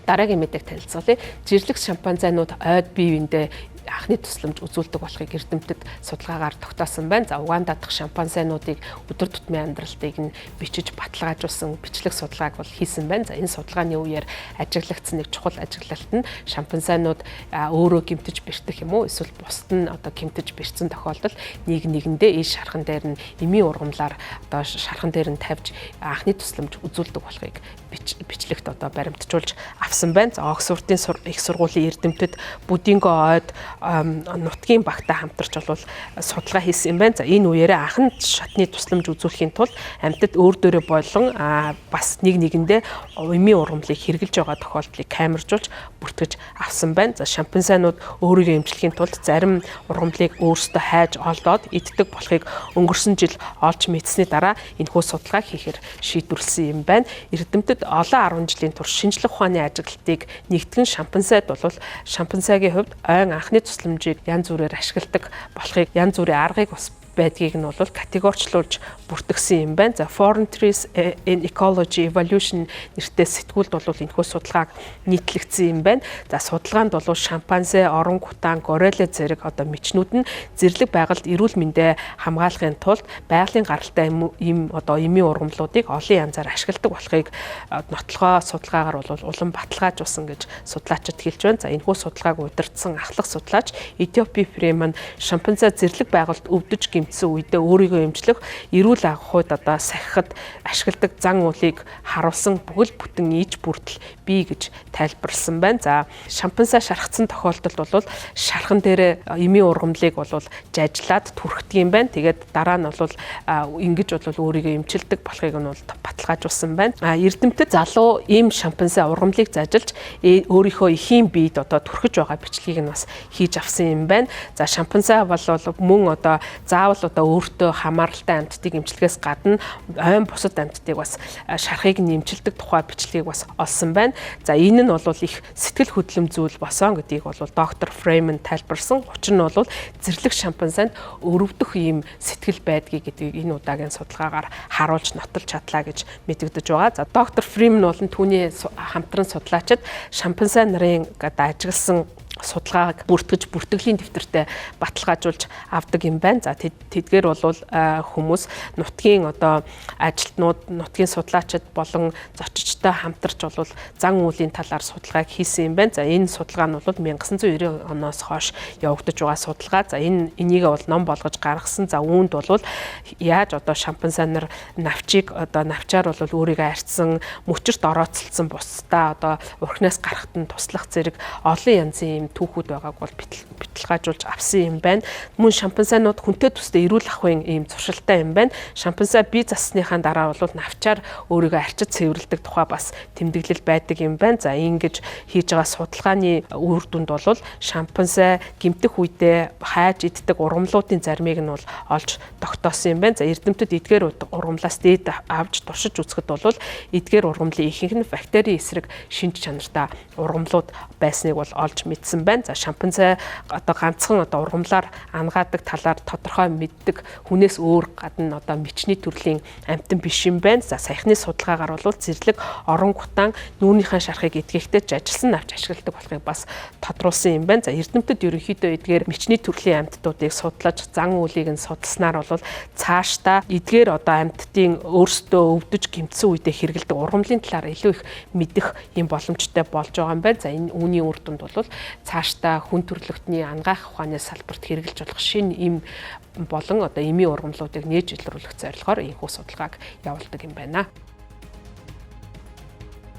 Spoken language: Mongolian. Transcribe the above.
Дараагийн мэдээг танилцуулъя. Жирлэг шимпанзанууд ойд бие биендээ анхны тусламж үзүүлдэг болохыг эрдэмтэд судалгаагаар тогтоосон байна. За, Уганда дахь шимпанзануудыг өдөр тутмын амьдралтыг нь бичиж баталгаажуулсан бичлэг судалгааг бол хийсэн байна. За, энэ судалгааны үеэр ажиглагдсан нэг чухал ажиглалт нь шимпанзанууд өөрөө гэмтэж бэртэх юм уу, эсвэл бусд нь одоо гэмтэж бэртсэн тохиолдолд нэг нэгэндээ ил шархан дээр нь эмийн ургамлаар одоо шархан дээр нь тавьж анхны тусламж үзүүлдэг болохыг бичлэгт одоо баримтжуулж авсан байна. За, Оксфордын их сургуулийн эрдэмтэд Бүдинго ойд нутгийн багтай хамтарч бол судалгаа хийсэн юм байна. За, энэ үеэрээ анхан шатны тусламж үзүүлэхийн тулд амьтад өөр дөрөө болон бас нэг нэгэндээ эмийн ургамлыг хэрэглэж байгаа тохиолдлыг камержуулж бүртгэж авсан байна. За, шимпанзанууд өөрийгөө эмчлэхийн тулд зарим ургамлыг өөрсдөө хайж олдоод иддэг болохыг өнгөрсөн жил олж мэдсэний дараа энэхүү судалгааг хийхээр шийдвэрлэсэн юм байна. Эрдэмтэд олон 10 жилийн турш шинжлэх ухааны ажиглалтыг нэгтгэн шимпанзад бол шимпанзагийн хувьд ойн анхны тусламжийг янз бүрээр ашигладаг болохыг, янз бүрийн аргыг бас байдгийг нь бол категоричлуулж бүртгэсэн юм байна. За, Frontiers in Ecology Evolution нэртэй сэтгүүлд бол энэхүү судалгааг нийтлэгдсэн юм байна. За, судалгаанд бол шимпанзе, орангутан, горилла зэрэг одоо мечнүүд нь зэрлэг байгальд эрүүл мэндээ хамгаалахын тулд байгалийн гаралтай им одоо эмийн ургамлуудыг олон янзаар ашигладаг болохыг нотлогоо судалгаагаар бол улам баталгаажуулсан гэж судлаачид хэлж байна. За, энэхүү судалгааг удирдсан ахлах судлаач Этиопи Фриман шимпанзе зэрлэг байгальд өвдөж гэмтсэн үедээ өөрийгөө эмчлэх, эрүүл агахуйд одоо сахихад ашигладаг зан үйлийг харуулсан бүхэл бүтэн иж бүрдэл бий гэж тайлбарласан байна. За, шимпанзе шархацсан тохиолдолд бол шархан дээр эмийн ургамлыг бол жажлаад түрхдэг юм байна. Тэгээд дараа нь бол ингэж бол өөрийгөө эмчилдэг болохыг нь бол баталгаажуулсан байна. А эрдэмтэд залуу ийм шимпанзе ургамлыг зажилж өөрийнхөө эхийн биед одоо түрхэж байгаа бичлэгийг нь бас хийж авсан юм байна. За, шимпанзе бол мөн одоо заавал одоо өөртөө хамааралтай амьтдыг эмчлэхээс гадна ойн бусад амьтдыг бас шархыг нь эмчилдэг тухай бичлэгийг бас олсон байна. За, энэ нь бол их сэтгэл хөдлөм зүйл босон гэдгийг бол доктор Фрейман тайлбарсан. Учир нь бол зэрлэг шимпанзанд өрөвдөх ийм сэтгэл байдгийг гэдгийг энэ удаагийн судалгаагаар харуулж нотолж чадлаа гэж мэдэгдэж байгаа. За, доктор Фриман болон түүний хамтран судлаачид шимпанзе нарын ажигласан судалгааг бүртгэж бүртгэлийн дэвтэртээ баталгаажуулж авдаг юм байна. За, тэдгээр бол хүмүүс нутгийн одоо ажилтнууд, нутгийн судлаачид болон зочидтой хамтарч бол зан үйлийн талаар судалгааг хийсэн юм байна. За, энэ судалгаа нь бол 1990 оноос хойш явагдаж байгаа судалгаа. За, энэ энийг бол ном болгож гаргасан. За, үүнд бол яаж одоо шимпанзе нар навчийг одоо навчаар бол өөрийгөө арчсан, мөчөрт орооцолдсон бусдаа одоо урхнаас гарахад нь туслах зэрэг олон янзын юм түүхүүд байгааг бол баталгаажуулж авсан юм байна. Мөн шимпанзанууд хүнтэй төстэй эрүүл ахуйн ийм зуршилтай юм байна. Шимпанзе бие зассныхаа дараа бол навчаар өөрийгөө арчиж цэвэрлэдэг тухай бас тэмдэглэл байдаг юм байна. За, ингэж хийж байгаа судалгааны үр дүнд бол шимпанзе гэмтэх үедээ хайж иддэг ургамлуудын заримыг нь бол олж тогтоосон юм байна. За, эрдэмтэд эдгээр ургамлаас дээд авч туршиж үзэхэд бол эдгээр ургамлын ихэнх нь бактерийн эсрэг шинж чанартай ургамлууд байсныг бол олж мэдсэн байна. За, шимпанзе одоо ганцхан одоо ургамлаар ангаадаг талаар тодорхой мэддэг хүнээс өөр гадна одоо мечний төрлийн амьтан биш юм байна. За, саяхны судалгаагаар бол зэрлэг орангутан нүүрнийхээ шархыг эдгэхдээ жажилсан навч ашигладаг болохыг бас тодруулсан юм байна. За, эрдэмтэд ерөнхийдөө эдгээр мечний төрлийн амьтдуудыг судлаж, зан үйлийг нь судалснаар бол цаашдаа эдгээр одоо амьтдын өөрсдөө өвдөж гэмтсэн үедээ хэрэглэдэг ургамлын талаар илүү их мэдэх юм боломжтой болж байгаа юм байна. За, энэ үүний үр дүнд бол цаашдаа хүн төрөлхтний анагаах ухааны салбарт хэрэглэж болох шинэ эм болон одоо эмийн ургамлуудыг нээж илрүүлэх зорилгоор энэхүү судалгааг явуулдаг юм байна.